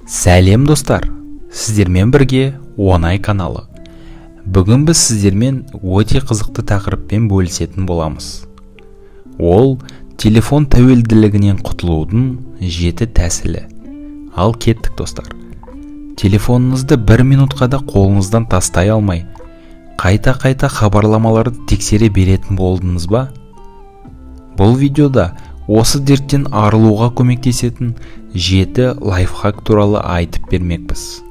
Сәлем, достар! Сіздермен бірге Оңай каналы. Бүгін біз сіздермен өте қызықты тақырыппен бөлісетін боламыз. Ол – телефон тәуелділігінен құтылудың жеті тәсілі. Ал кеттік, достар! Телефоныңызды бір минутқа да қолыңыздан тастай алмай, қайта-қайта хабарламаларды тексере беретін болдыңыз ба? Бұл видеода осы дерттен арылуға көмектесетін жеті лайфхак туралы айтып бермекпіз.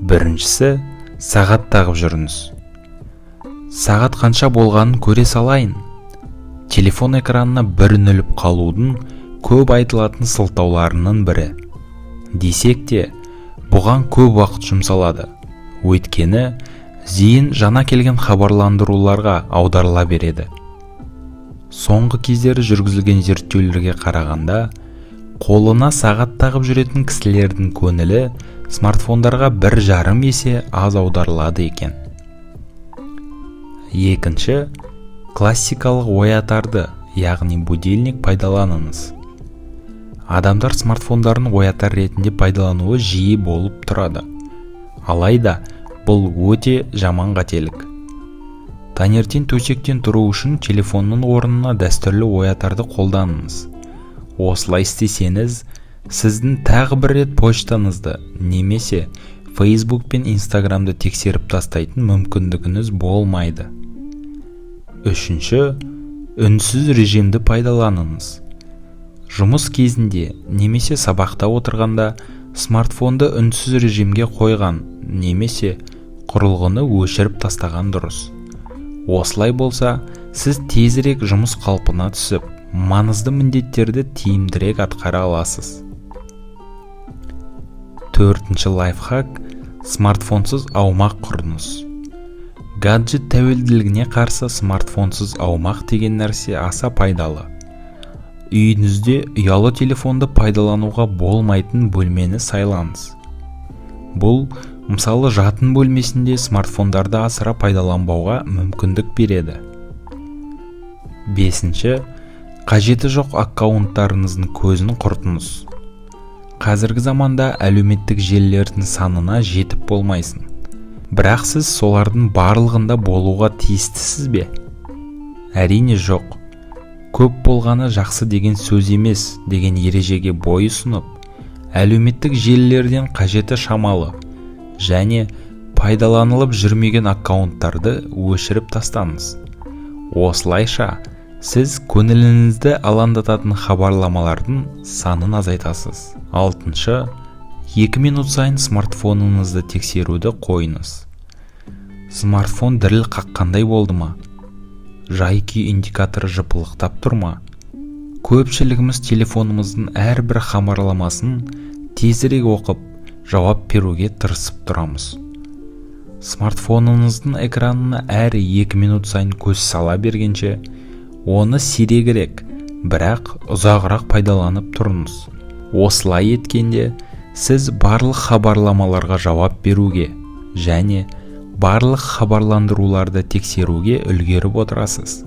Біріншісі – сағат тағып жүріңіз. Сағат қанша болғанын көре салайын. Телефон экранына бір үңіліп қалудың көп айтылатын сылтауларының бірі. Десек те, бұған көп уақыт жұмсалады. Өйткені зейін жаңа келген хабарландыруларға аударыла береді. Соңғы кездері жүргізілген зерттеулерге қарағанда, қолына сағат тағып жүретін кісілердің көңілі смартфондарға 1,5 есе аз аударылады екен. Екінші, классикалық оятарды, яғни будильник пайдаланыңыз. Адамдар смартфондарын оятар ретінде пайдалануы жиі болып тұрады. Алайда бұл өте жаман қателік. Таңертең төсектен тұру үшін телефонның орнына дәстүрлі оятарды қолданыңыз. Осылай істесеңіз, сіздің тағы бір рет почтаңызды немесе Facebook пен Инстаграмды тексеріп тастайтын мүмкіндігіңіз болмайды. Үшінші, үнсіз режимді пайдаланыңыз. Жұмыс кезінде немесе сабақта отырғанда смартфонды үнсіз режимге қойған немесе құрылғыны өшіріп тастаған дұрыс. Осылай болса, сіз тезірек жұмыс қалпына түсіп, маңызды міндеттерді тиімдірек атқара аласыз. Төртінші лайфхак – смартфонсыз аумақ құрыңыз. Гаджет тәуелділігіне қарсы смартфонсыз аумақ деген нәрсе аса пайдалы. Үйіңізде ұялы телефонды пайдалануға болмайтын бөлмені сайлаңыз. Бұл, мысалы, жатын бөлмесінде смартфондарды асыра пайдаланбауға мүмкіндік береді. Бесінші, қажеті жоқ аккаунттарыңыздың көзін құртыңыз. Қазіргі заманда әлеуметтік желілердің санына жетіп болмайсың. Бірақ сіз солардың барлығында болуға тиістісіз бе? Әрине, жоқ. Көп болғаны жақсы деген сөз емес деген ережеге бой ұсынып, әлеуметтік желілерден қажеті шамалы және пайдаланылып жүрмеген аккаунттарды өшіріп тастаңыз. Осылайша сіз көңіліңізді алаңдататын хабарламалардың санын азайтасыз. Алтыншы, 2 минут сайын смартфоныңызды тексеруді қойыңыз. Смартфон діріл қаққандай болды ма? Жай күй индикаторы жыпылықтап тұр ма? Көпшілігіміз телефонымыздың әрбір хабарламасын тезірек оқып, жауап беруге тырысып тұрамыз. Смартфоныңыздың экранына әр 2 минут сайын көз сала бергенше, оны сирегірек, бірақ ұзағырақ пайдаланып тұрыңыз. Осылай еткенде сіз барлық хабарламаларға жауап беруге және барлық хабарландыруларды тексеруге үлгеріп отырасыз.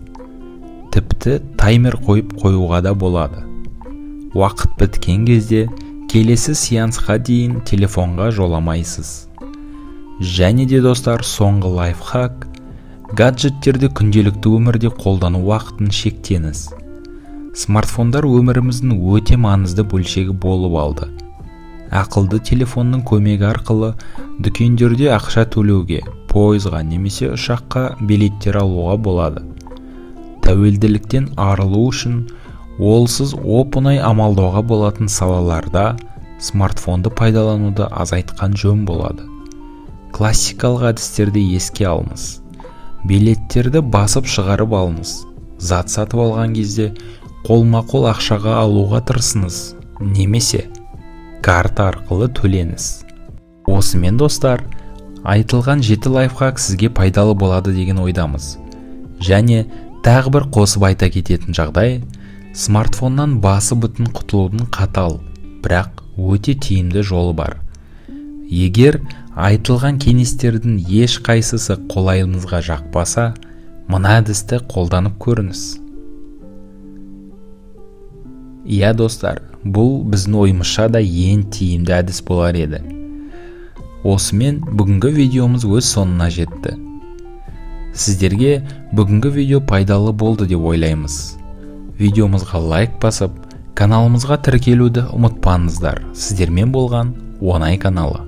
Тіпті таймер қойып қоюға да болады. Уақыт біткен кезде келесі сеансқа дейін телефонға жоламайсыз. Және де, достар, соңғы лайфхак – гаджеттерді күнделікті өмірде қолдану уақытын шектеңіз. Смартфондар өміріміздің өте маңызды бөлшегі болып алды. Ақылды телефонның көмегі арқылы дүкендерде ақша төлеуге, пойызға немесе ұшаққа билеттер алуға болады. Тәуелділіктен арылу үшін олсыз оп-оңай амалдауға болатын салаларда смартфонды пайдалануды азайтқан жөн болады. Классикалық әдістерді еске алыңыз: билеттерді басып шығарып алыңыз, зат сатып алған кезде қолма-қол ақшаға алуға тырысыңыз немесе карта арқылы төлеңіз. Осымен, достар, айтылған жеті лайфхак сізге пайдалы болады деген ойдамыз. Және тағы бір қосып айта кететін жағдай: смартфоннан басы бүтін құтылудың қатал, бірақ өте тиімді жолы бар. Егер айтылған кеңестердің ешқайсысы қолайыңызға жақпаса, мына әдісті қолданып көріңіз. Иә, достар, бұл біздің ойымызша да ең тиімді әдіс болар еді. Осымен бүгінгі видеомыз өз соңына жетті. Сіздерге бүгінгі видео пайдалы болды деп ойлаймыз. Видеомызға лайк басып, каналымызға тіркелуді ұмытпаңыздар. Сіздермен болған Оңай каналы.